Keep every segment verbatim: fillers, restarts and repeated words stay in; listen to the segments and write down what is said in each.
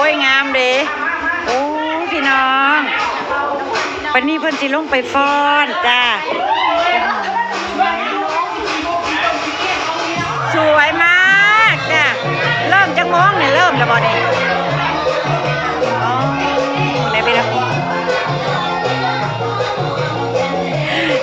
สวยงามเด้ โอ้ พี่น้องวันนี้เพิ่นสิลงไปฟ้อนจ้า สวยมากจ้า เริ่มจักโมงเนี่ย เริ่มแล้วบ่เนี่ย อ๋อ แม่พี่น้อง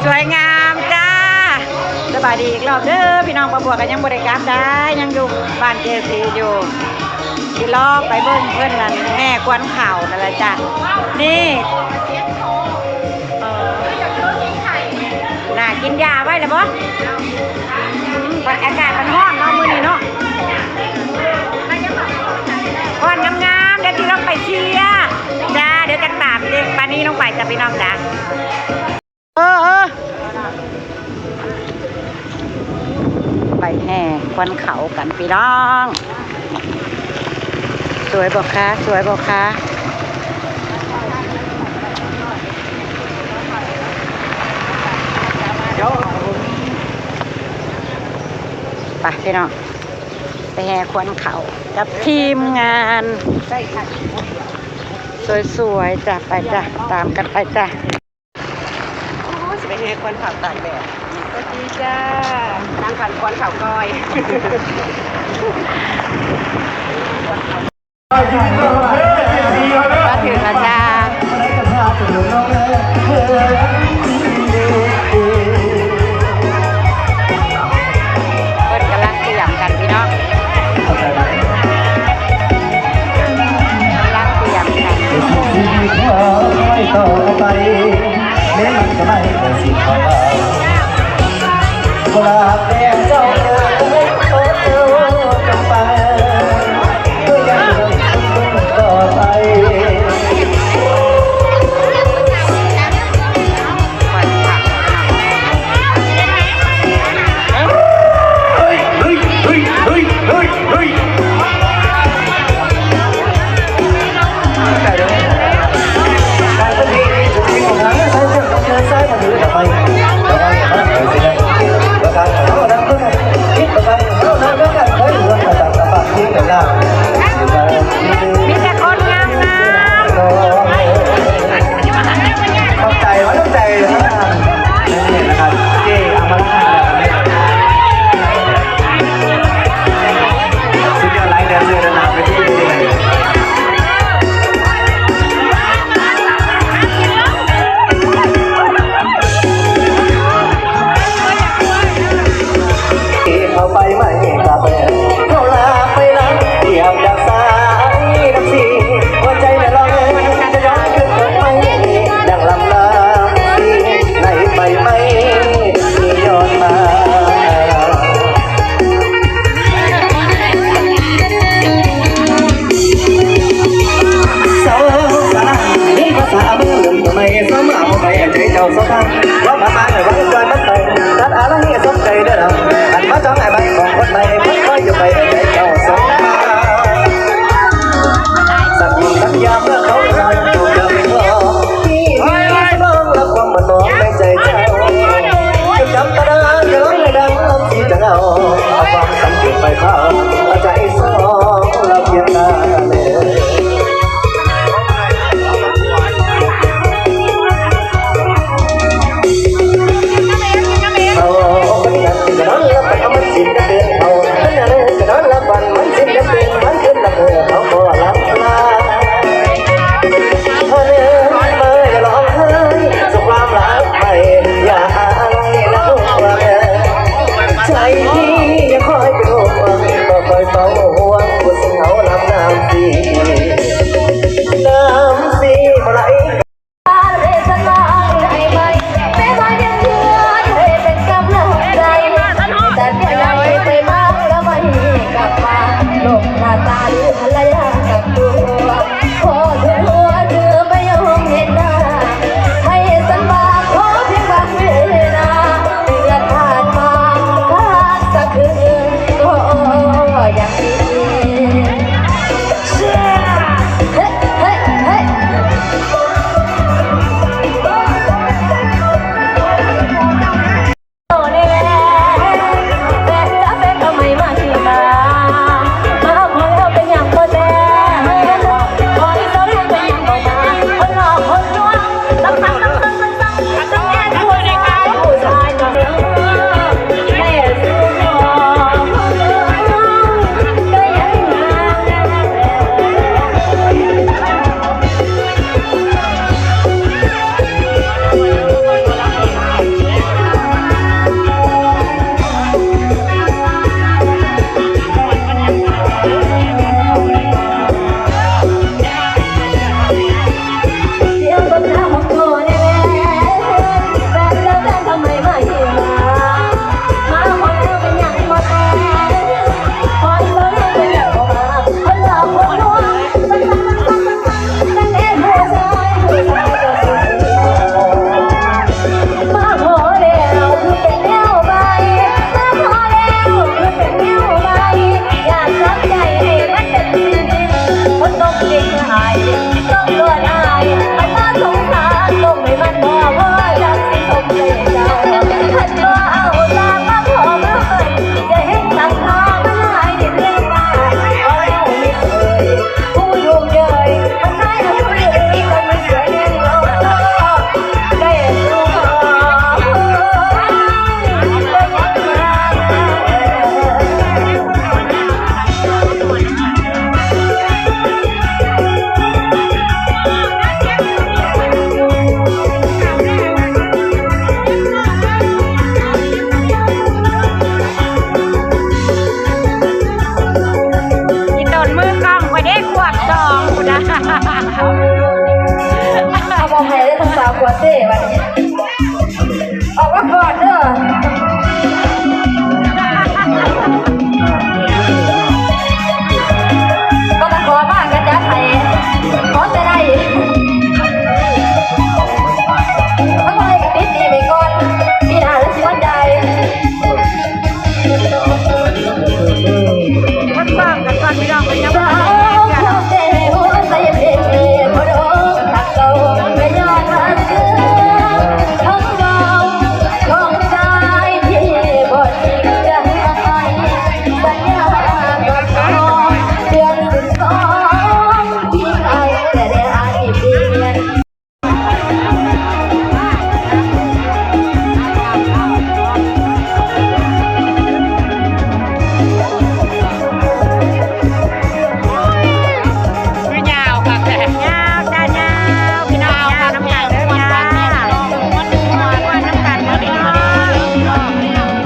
สวยงามจ้า สบายดีอีกรอบเด้อพี่น้อง ป้าบัวก็ยังบ่ได้กลับได้ ยังอยู่บ้านเจซีอยู่ สิรอไปเบิ่งเพิ่นนั่นแห่ควันข้าวนั่นแหละจ้ะ นี่ เออ น่ากินยาไว้แล้วบ่ อืม อากาศมันร้อนเนาะมื้อนี้เนาะ ร้อนงามๆ เดี๋ยวสิลงไปเชียร์จ้า เดี๋ยวจะตามเด็กปานนี้ลงไปจ้ะพี่น้องจ้า เออ เออ ไปแห่ควันเขากันพี่น้อง สวยบ่คะ สวยบ่คะ ไปพี่น้อง ไปแห่ควันเขากับทีมงาน สวยๆจ้ะ ไปจ้ะ ตามกันไปจ้ะ โอ้ย สิไปแห่ควันเขาตากแดด สวัสดีจ้า นั่งกันควันเขาก้อย มาถึงแล้วจ้า เพิ่นกำลังเตรียมกันพี่น้อง กำลังเตรียมกัน ต่อไป แม้มันจะไม่เป็นสิ่งของเรา กุหลาบแดงเจ้าเอ๋ย ขอเจ้าจงไป เพื่อยังเดินต่อไป เฮ้ย เฮ้ย เฮ้ย เฮ้ย เฮ้ย เฮ้ย เฮ้ย มีแต่คนงามๆ ขอบใจว่าตั้งใจเลยนะ นี่นะครับ เจ้อมราชนะครับ สุดยอดไลฟ์แดนเซอร์ระดับประเทศเลย เขาไปไม่กลับ เขาลาไปหลังเดียวจากสายน้ำสี หัวใจละลอยจะย้อนคืนกลับไป ดังลำน้ำสีไหลไปไม่มีย้อนมา สาวสาวนี่ภาษาเมืองทำไมสาวมาบ่ไปใจเจ้าสาว ว่ามาตายในวันเกิดมันไป ตัดอะไรสนใจเด้อ อันมาจ้องไอ้ใบของคนใหม่ คนคอยอยู่ไปใจเจ้าสาว สักวันสักยามเมื่อเขาทำถูกกับพ่อ ที่มีน้องและความมันนอนในใจเจ้า จดจำตราจะร้องให้ดังลำที่จะเอา เอาความสันติไปเผา ใจสองเราเพียงหน้าเลย เขาคนนั้นจะนอนหลับไปเอามันสิ้นกันเดินเขา คนนั้นจะนอนหลับวันมันสิ้นกันเดิน มันขึ้นละเมอเขาก็หลับตา เธอเดินมาอย่าร้องไห้ สุขความรักใหม่อย่าอะไรนะลูกว่าแม่ ใจพี่ยังคอยเป็นห่วง ก็คอยเฝ้าห่วง ผู้สาวลำน้ำสี น้ำสีมาไหล แต่จะเป็นทำไมมาที่มา มาคอยเอาเป็นอย่างก็แต่ อีต้นมือกล้องไปได้ขวบสองพุ้นนะ เอาบอกให้ได้ทั้งสามขวบเด้บัดนี้ ออกมาก่อนเด้อ ก็ตะขอบ้านก็จัดให้ ขอแต่ได้ เอาไว้กับปิดหนี้ไปก่อน ปีหน้าแล้วสิมาจ่าย มาฟังกันก่อนพี่น้อง เป็นยังไง ยาวค่ะ ยาวจ้า ยาว พี่น้อง ยาวน้ำกันเด้อจ้า ม่วนน้ำกันเด้อพี่น้อง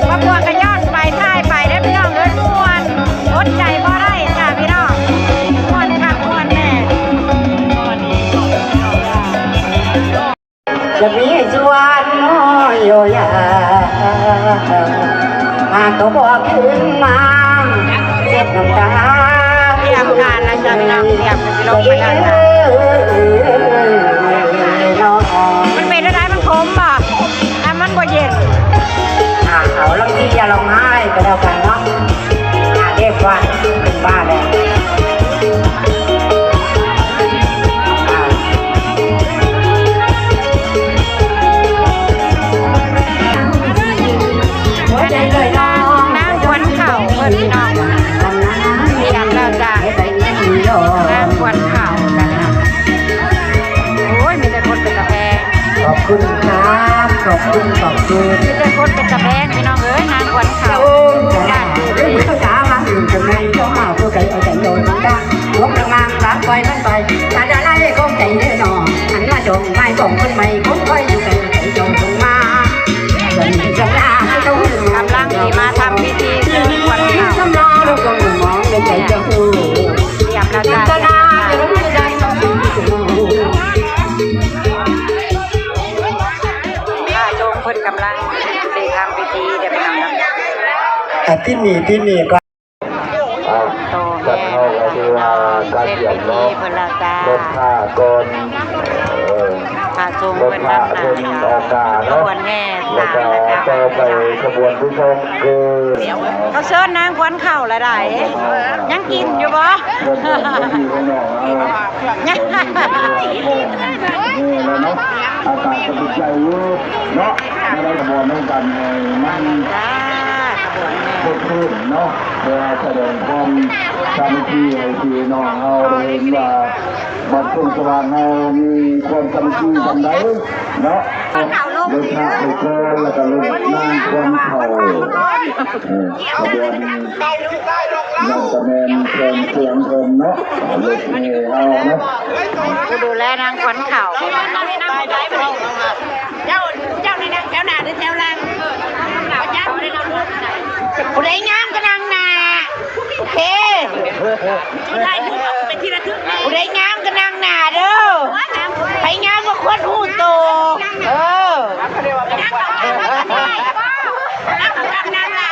มาบวกกันย้อนไปถ่ายไปได้อพี่น้องเอ้ย ม่วน อดใจบ่ได้จ้ะพี่น้อง ม่วนคักม่วนแน่ จะมีส่วนน้อยโยยา หากตัวบ่คืนมาเจ็บน้ำตา เตรียมการแล้วจ้ะพี่น้อง เตรียมกันสิลงไปแล้วจ้ะ มันเป็นอะไร มันขมบ่ อ่ะ มันบ่เย็น อ่ะ เอาลองที่จะร้องไห้ก็แล้วกันเนาะ อ่ะ เรียกว่าเป็นบ้าแล้ว อ่ะ หัวใจลอยลอย นางขวัญเข่าเพิ่นพี่น้อง เตรียมแล้วจ้ะ นางขวัญเข่านะคะ โอ้ย มีแต่คนเป็นตาแพง ขอบคุณครับ ขอบคุณ ขอบคุณ มีแต่คนเป็นตาแพงพี่น้องเอ้ย นางขวัญเข่า โอ้ย จ้ะ เอ้ย ภาษาบ้านอื่นทำไมเจ้ามาผู้ใดเอาใจโดนมันดัง ลบกำลังรักปล่อยมันไป ถ้าจะไล่คงใจแน่นอน หันมาจองไม้ของคนใหม่ ผมคอยอยู่ไกลใจจองคนมา กำลังสิมาทำพิธีเชิญขวัญเข่า เตรียมแล้วจ้ะ พระสงฆ์เพิ่นกำลังสิทำพิธีเดี๋ยวไปนำกัน อ่ะ ที่นี่ ที่นี่ก็ อ่ะ ต่อแม่ จัดเข้าก็คือว่าการเตรียมเนาะ เพิ่นแล้วจ้า รถผ้าก่อน เออ พระสงฆ์เพิ่นนำหน้า รถผ้าเพิ่นออกหน้าเนาะ ขบวนแห่ แล้วก็ สาม นะคะ ต่อไปขบวนที่สองคือ เขาเชิญนางขวัญเข่าละได้ ยังกินอยู่บ่ เพิ่นเพิ่นเพิ่นอยู่ข้างนอกเนาะ ยัง เออ แล้วเนาะ อากาศก็ดีใจอยู่เนาะ มาได้ขบวนนำกันให้มัน จ้า ขบวนแห่ คึกคืนเนาะ เพื่อแสดงความสามัคคีให้พี่น้องเฮาได้เห็นว่าบ้านทุ่งสว่างเฮามีความสามัคคีส่ำใดเนาะ รถพระไปก่อน แล้วก็รถนางขวัญเข่า เออ ขบวน นั่นก็แม่นเครื่องเสียงเพิ่นเนาะ รถแห่เฮาเนาะ ผู้ดูแลนางขวัญเข่า เจ้า เจ้านี่นั่งแถวหน้าหรือแถวหลัง ผู้ใดงามก็นั่งหน้า โอเค ผู้ใดงามก็นั่งหน้าเด้อ ใครงามก็ควรฮู้โต เออ นั่งหลัง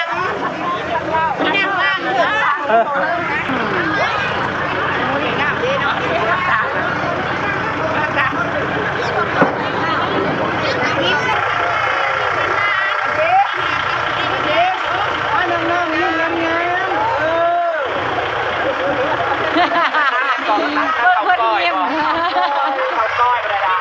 เพิ่นเงียบ เขาก้อยบ่ได้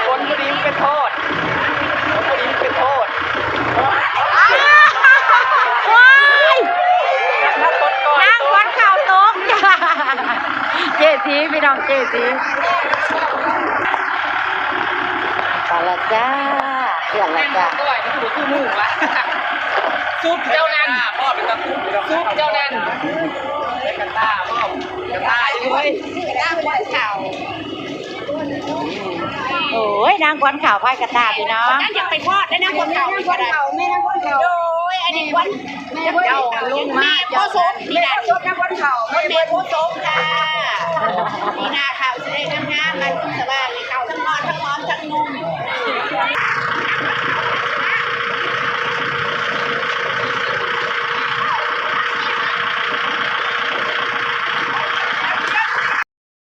คนผู้นี้เป็นโทษ คนผู้นี้เป็นโทษ ว้าย นั่งคนข่าวตก เจที พี่น้อง เจที ไปละจ้า เพื่อนละจ้า ซุปเจ้านั่น ซุปเจ้านั่น โอ้ย นางควันขาวพายกระต่ายพี่น้อง นั่นอยากไปทอดได้นางควันขาวไปก็ได้ แม่นางควันขาว โดยอันนี้ควัน แม่เพิ่น เจ้าลุงมา แม่โคศกนี่นะ แม่โคศกนางควันขาว แม่เพิ่น โคศกค่ะ นี่นาขาวสิได้งามๆ มันสว่างนี่ขาวทั้งนอนทั้งหอมทั้งนุ่ม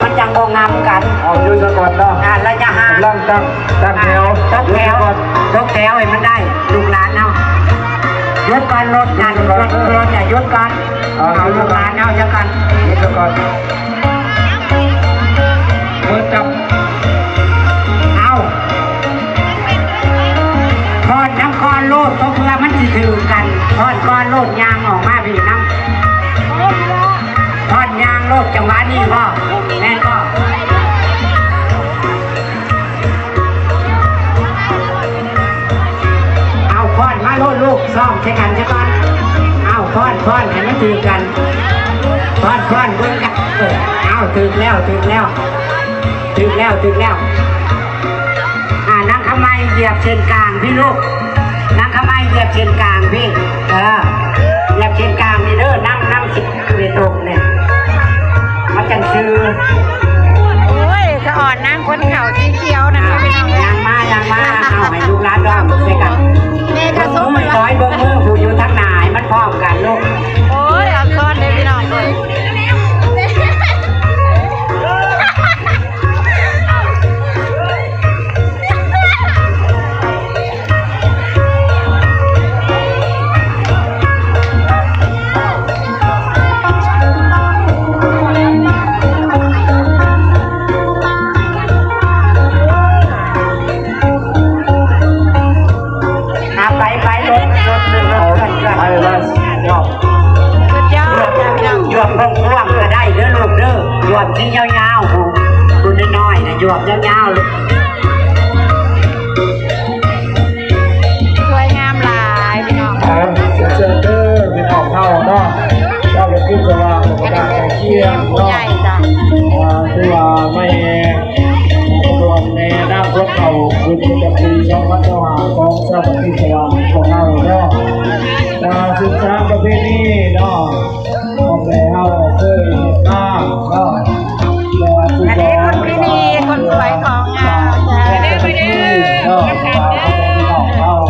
มันจังบ่งามกัน เอาอยู่ซะก่อนเนาะ อ่า ระยะห่าง กำลังตั้ง ตั้งแถว อ่า ตกแถว อยู่ซะก่อน ตกแถวให้มันได้ ลูกหลานเนาะ หยุดก่อน รถนั่น รถ รถอย่าหยุดก่อน อ่า เอา หยุดก่อน ลูกหลานเอาซะก่อน หยุดซะก่อน เออ จับ เอา ทอดน้ำก้อนโลด เพราะเพื่อมันสิถือกัน ทอดก้อนโลด ยางออกมาพี่น้ำ ทอดยางโลด จังหวะนี้บ่ แม่นบ่ เอาค้อนมาโลดลูก ซ้อมใส่กันซะก่อน เอาค้อน ค้อนให้มันถือกัน ค้อน ค้อนเบิ่งกัน เออ เอาถือแล้ว ถือแล้ว ถือแล้ว ถือแล้ว อ่านางขมายเหยียบเส้นกลางพี่ลูก นางขมายเหยียบเส้นกลางพี่ เออ เหยียบเส้นกลางนี่เด้อ นั่ง นั่งสิ คือตรงเนี่ย มันจังซื่อ โอ้ย สะอ่อนนางคนเขาสีเขียวนั่นนะพี่น้อง ยางมา ยางมา เอาให้ลูกหลานร้องใส่กัน แม่กระส้ม เบิ่งมือ ร้อยเบิ่งมือ ผู้อยู่ทางหน้าให้มันพร้อมกันลูก โอ้ย เอาซ้อนเลยพี่น้องเลย อ่ะ ไป ไป รถ รถ รถ รถ ไปเลย ยอด สุดยอด ยอด พี่น้อง ยอด พวงพวงก็ได้เด้อลูกเด้อ ยอดที่ยาวๆ ผู้ ผู้น้อยๆ นะ ยอดยาวๆ เลย สวยงามหลายพี่น้อง ครับ เชิญเด้อพี่น้องเฮาเนาะ เจ้าพระคุณสว่างพระนางตะเคียน ผู้ใหญ่ เนาะ จ้ะ อ่า คือว่าไม่รวมในนามพวกเขา บุญประจำปีสองพันยี่สิบห้า ของเจ้าพระคุณสว่างพวกเฮาเนาะ อ่า สืบสานประเพณีเนาะ ของแม่เฮาเคยเฮ็ดมาเนาะ อันนี้คุณพี่นีคนสวยของงานจ้ะ เด้อ ไปเด้อ เนาะ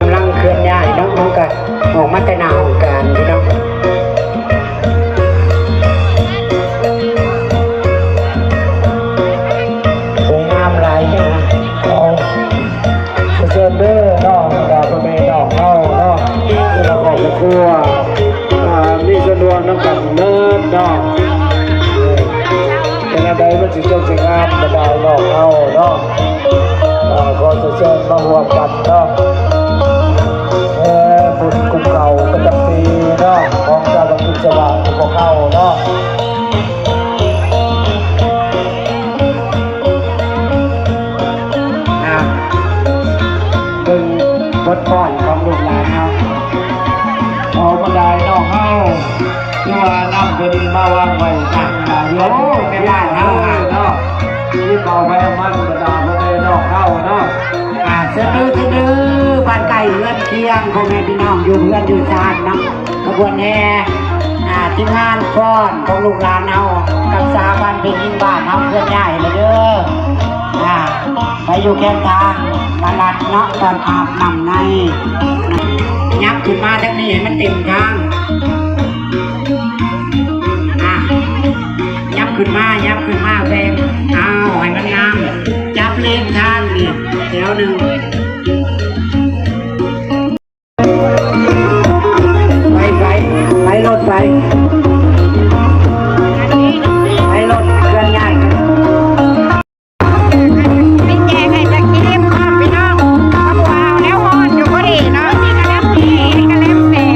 กำลังเคลื่อนย้ายเนาะ มันก็ออกมาแต่หน้าห้องการพี่น้อง สวยงามหลายอย่าง เอา เชิญเด้อเนาะ บรรดาพ่อแม่น้องเฮาเนาะ ที่ประกอบครอบครัว อ่า มีส่วนร่วมนำกันเนิดเนาะ เออ เป็นอันใดมันสิจบสิงามบรรดาน้องเฮาเนาะ อ่า ขอเชิญมาร่วมกันเนาะ เออ บุญกลุ่มเก่าประจำปีเนาะ ของชาวบ้านกุศลาพวกเฮาเนาะ นะ เบิ่งบทฟ้อนของลูกหลานเฮา เอา คือว่านำตัวนี้มาวางไว้นะ โอ้ แม่บ้านเฮาเนาะ ที่เป่าไฟมันบรรดาพ่อแม่น้องเฮาเนาะ อ่า สะดือสะดือ บ้านใกล้เฮือนเคียง พ่อแม่พี่น้องอยู่เฮือนอยู่ซานเนาะ ขบวนแห่ อ่า ทีมงานฟ้อนของลูกหลานเฮา กับสาพันเพลงบ้านเฮาเคลื่อนย้ายแล้วเด้อ อ่า ไปอยู่แคมทางมาลัดเนาะ ตอนอาบน้ำใน ยับขึ้นมาทางนี้ให้มันเต็มทาง อ่ะ ยับขึ้นมา ยับขึ้นมาแบ่ง เอาให้มันงาม จับเลนทางนี่แถวหนึ่ง ไป ไป ไปรถไป ไปรถเคลื่อนย้ายกัน มีแจกให้จักทีมพร้อมพี่น้อง เพราะว่าเอาแนวฮ้อนอยู่พอดีเนาะ นี่ก็แล้วแต่ นี่ก็แล้วแต่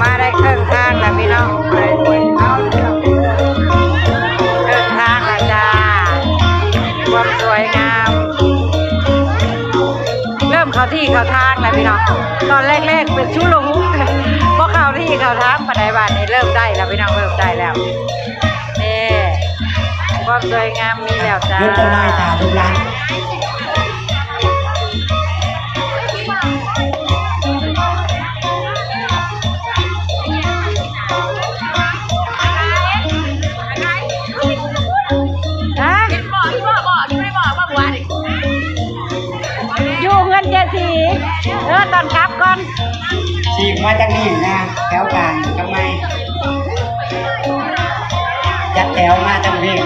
มาได้ครึ่งทางแล้วพี่น้อง ครึ่งทางแล้วจ้า ความสวยงาม เริ่มเข้าที่เข้าทางแล้วพี่น้อง ตอนแรกๆเป็นชุลมุน พอเข้าที่เข้าทางปานใดบาดนี้เริ่มได้แล้วพี่น้อง เริ่มได้แล้ว นี่ ความสวยงามมีแล้วจ้า ยกต้นไม้จ้าลูกหลาน ฮะ อยู่เฮือนเจสี เออ ตอนกลับก่อน ฉีกมาจากนี่นะ แถวกลางทำไม จัดแถวมาทางนี้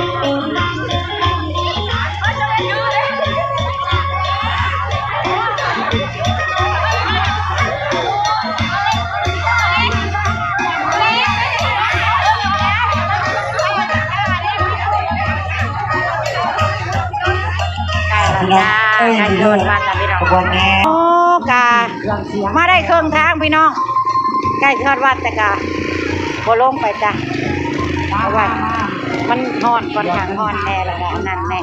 พี่น้อง เอ้ย จ้า พี่น้อง ขบวนแห่ โอ้ กะ เครื่องเสียง มาได้ครึ่งทางพี่น้อง ใกล้ทอดวัดแต่กะบ่ลงไปจ้ะ เพราะว่ามันฮ้อน ค่อนข้างฮ้อนแน่แล้วกะนั่นแน่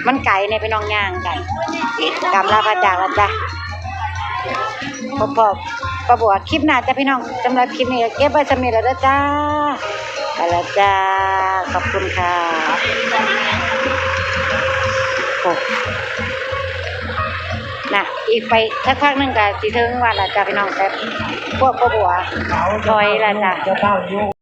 มันไกลเนี่ยพี่น้อง ย่างไกล กำลาพระจากแล้วจ้ะ พบปะ ป้าบัวคลิปหน้าจ้ะพี่น้อง สำหรับคลิปนี้ก็เก็บไว้ส่ำนี้แล้วเด้อจ้า ไปแล้วจ้า ขอบคุณค่ะ โอ้ น่ะ อีกไปสักพักหนึ่งก็สิถึงวัดแล้วจ้ะพี่น้อง แต่พวกป้าบัวถอยแล้วจ้ะ